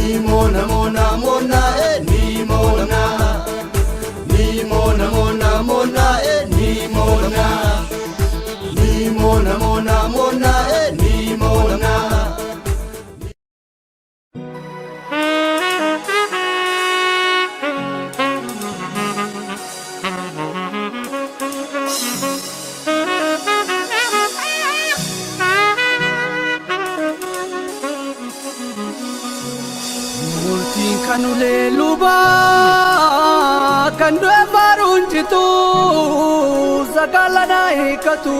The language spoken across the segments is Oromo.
Ni mona mona mona e ni mona. Ni mona mona mona e ni mona. Ni mona mona mona e ni mona. Murtiin kan ulee lubaa kan du'e faaruun citu sagaalanaa hiikatu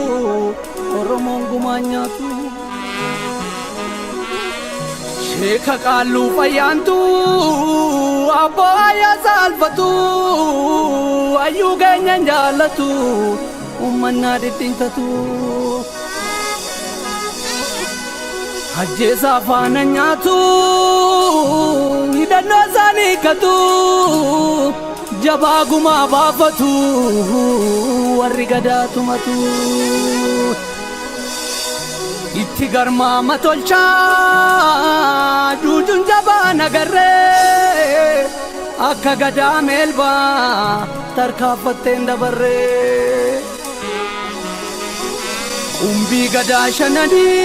Oromoon gumaa nyaatu. Sheeka qaalluu fayyaantu abboo ayyaa saalfatu ayyuu keenyan jaallatu ummannaa dhidhiintatu. Ajjeesaa faana nyaatu hidhannoo isaanii hiikkatu jabaa gumaa baafatu warri gadaa tumatu. Itti garmaama tolchaa juujuun jabaa nagarree akka gadaa meelbaa tarkaanfatteen dabarree. Qumbii gadaa shananii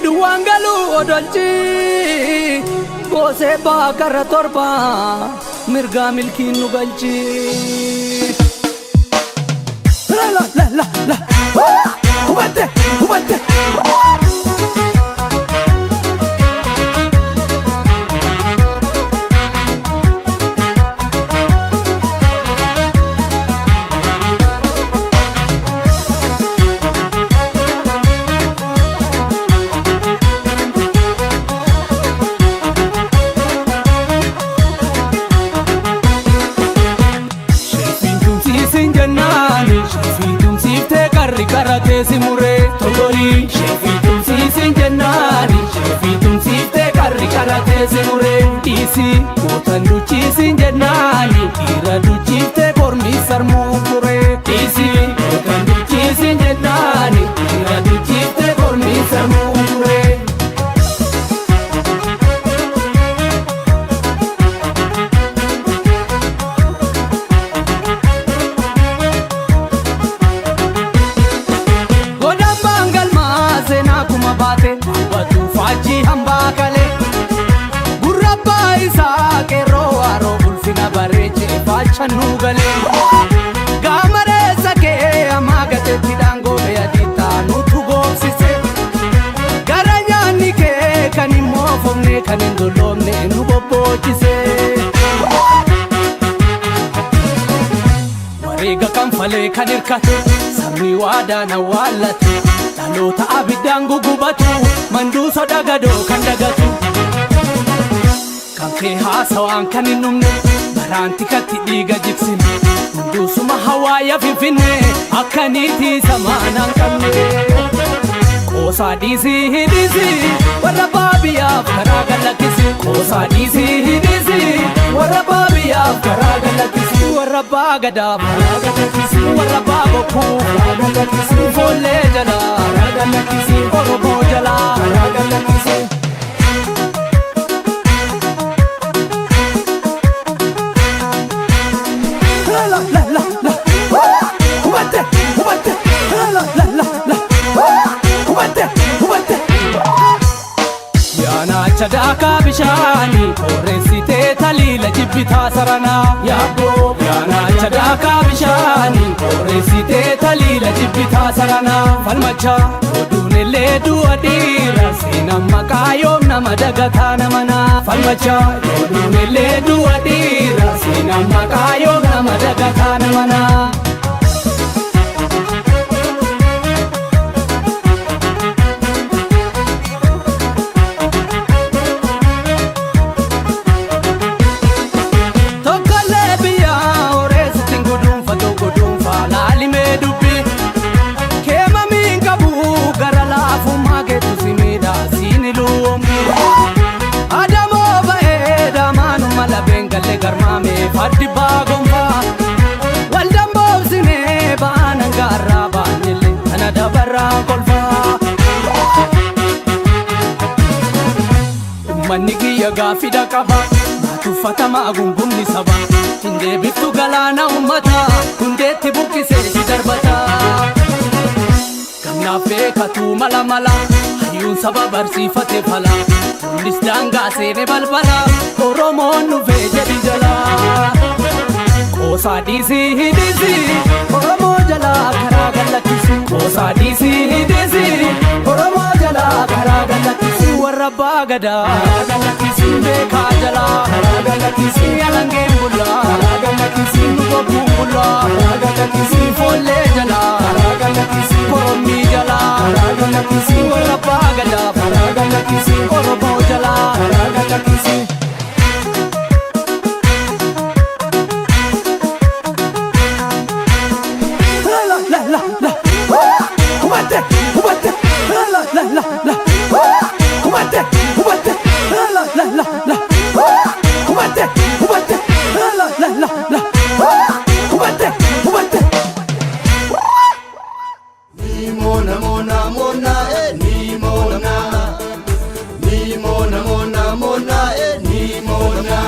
duwwaan galuu odolchi goosee baakara torba mirgaa milkiin nu galchi. La la la la hubatte hubatte. Sheefiin tumsiisin jennaani sheefii tumsiiftee qarri qara keessi muree totorii. Sheefii tumsiisin jennaani sheefii tumsiiftee qarri qara keessi muree dhiisi gootan duchiisin jennaani dhiira duchiiftee kormi sarmuu turee dhiisi gootan duchiisin jennaani dhiira duchiiftee kormi sarmuu turee. Godambaan galmaa seenaa kuma baate batu faajjii hambaa kalee gurrabbaa isaa qeerroo waaroo ulfina bareechee faachannuu galee gaamareessa kee ammaa gateetti dhaangoo adii taanutu goobsise gara nyaanni kee kan hin moofomne kan hin dulloomne nu bobbochise. Wareega kanfalee kan hirkate sabni waadaan awwaallate dhaloota abiddaan gugubatu manduuso dagadoo kan dagatu. Kan kee haasawaan kan hin dhumne baraan tikatti dhiiga jigsine hunduusuma hawaaya finfinne akka niitii samaanaan qabne. Qoosaa dhiisii hidhiisii warra baabiyyaaf karaa galakkisi. Qoosaa dhiisii hidhiisii warra baabiyyaaf karaa galakkisi. Warra baagadaaf karaa galakkisi. Warra baabokkuu karaa galakkisi. Foollee jalaa karaa galakkisi. Oromoo jalaa karaa galakkisi. La la la la hubatte hubatte la la la la hubatte hubatte. Yaanaacha daakaa bishaanii horreessitee taliila jibbitaa saranaa yaabboo. Yaanaacha daakaa bishaanii horreessitee taliila jibbitaa saranaa falmachaa oduun illee du'a dhiira seenaan maqaa yoom nama dagataa namanaa falmachaa oduun illee du'a dhiira seenaan maqaa yoom nama dagataa namanaa. Tokkollee biyya horeessittiin guduunfatu guduunfaa laalimee dubbii. Keemamiin qabu gara laafummaa keetu si miidhaa siin luumbi. Adamoo ba'ee damaanuma labeen galee garmaamee fardi baa gonfaa. Waldamboo Sabni kiyya gaafida qaba, tuffatamaa gungumni saba. Hin deebiftu galaana ummata, hundeetti buqqisee si darbata. Gamnaaf beekatu mala mala, hayyuun saba barsiifate fala. Lollis daangaa seene balbala, Oromoon dhufee jedhi jala. Qoosaa dhiisii hidhiisii, Oromoo jalaa karaa gallakkisi. Qoosaa dhiisii hidhiisii, Oromoo jalaa karaa gallakkisi. Warra abbaa gadaa karaa gallakkisi. Beekaa jalaa karaa gallakkisi. Alangeen bullaa karaa gallakkisi. Lubabbuun bullaa karaa gallakkisi. Foollee jalaa karaa gallakkisi. Korommii jalaa karaa gallakkisi. Warra abbaa gadaa karaa gallakkisi. Oromoo jalaa karaa gallakkisi. La la la la, hubatte hubatte, la la la la, hubatte hubatte, la la la la, hubatte hubatte, la la la la, hubatte hubatte. Ni mona mona mona e ni mona. Ni mona mona mona e ni mona.